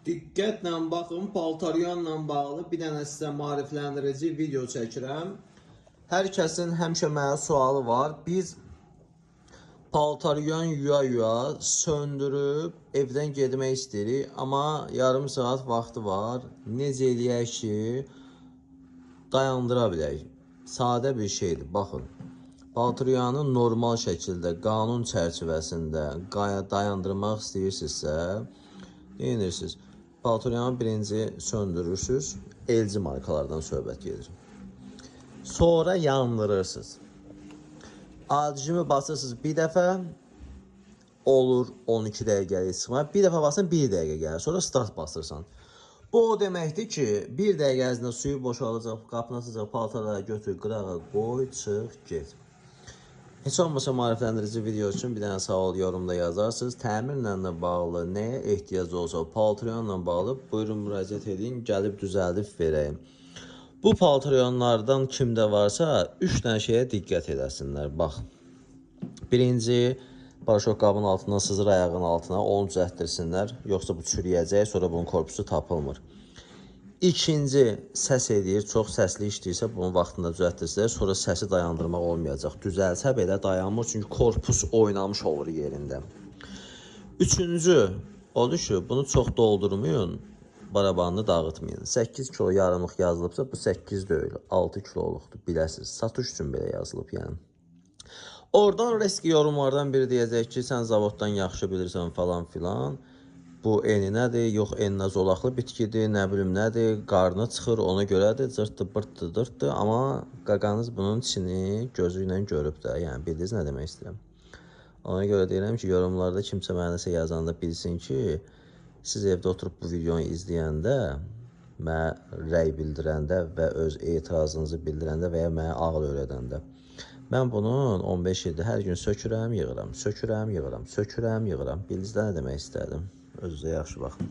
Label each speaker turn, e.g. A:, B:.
A: Diqqətlə baxın, paltaryanla bağlı bir dənə sizə maarifləndirici video çəkirəm. Hər kəsin həmişə mənə sualı var. Biz paltaryan yuya-yuya söndürüb evdən getmək istəyirik, amma yarım saat vaxtı var. Necə eləyək ki, dayandıra bilək? Sadə bir şeydir, baxın. Paltaryanı normal şəkildə, qanun çərçivəsində dayandırmaq istəyirsinizsə, nə edirsiniz? Paltaryanı birinci söndürürsünüz. LG markalardan söhbət gedir. Sonra yandırırsınız. Adicimi basırsınız bir dəfə, olur 12 dəqiqəlik çıxma. Bir dəfə basın 1 dəqiqə gəlir. Sonra start basırsan. Bu o deməkdir ki, 1 dəqiqə ərzində suyu boşalacaq, qapını açacaq, paltarları götür, qırağa qoy, çıx, get. Heç olmasa maarifləndirici video üçün bir dənə sual yorumda yazarsınız. Təmirlə də bağlı nəyə ehtiyac olsa, paltaryanla bağlı buyurun müraciət edin, gəlib düzəldib verəyim. Bu paltaryanlardan kimdə varsa 3 dənə şeyə diqqət edəsinlər. Bax. Birinci, paraşok qabının altından sızır ayağın altına, onu düzəltdirsinlər, yoxsa bu çürüyəcək, sonra bunun korpusu tapılmır. İkinci, səs eləyir, çox səsli işləyirsə bunu vaxtında düzəltdirsələr, sonra səsi dayandırmaq olmayacaq. Düzəlsə belə dayanmır, çünki korpus oynamış olur yerində. Üçüncü, odur ki, bunu çox doldurmayın, barabanını dağıtmayın. 8 kilo yarımlıq yazılıbsa, bu 8 deyil, 6 kiloluqdur, biləsiniz. Satış üçün belə yazılıb yəni. Oradan risk yorumlardan biri deyəcək ki, sən zavoddan yaxşı bilirsən falan filan. Bu eni nədir? Yox, eninə zolaqlı bitkidir, nə bilim nədir, qarnı çıxır, ona görədir, cırtdı, bırtdı, dırtdı. Amma qaqanız bunun içini gözü ilə görüb də, yəni bildiniz nə demək istəyirəm. Ona görə deyirəm ki, yorumlarda kimsə mənə nəsə yazanda bilsin ki, siz evdə oturub bu videonu izləyəndə, mənə rəy bildirəndə və öz etirazınızı bildirəndə və ya mənə ağıl öyrədəndə. Mən bunun 15 ildir hər gün sökürəm, yığıram, sökürəm, yığıram, sökürəm, yığıram. Bildiniz də nə demək istədim? Özünüzə yaxşı baxın.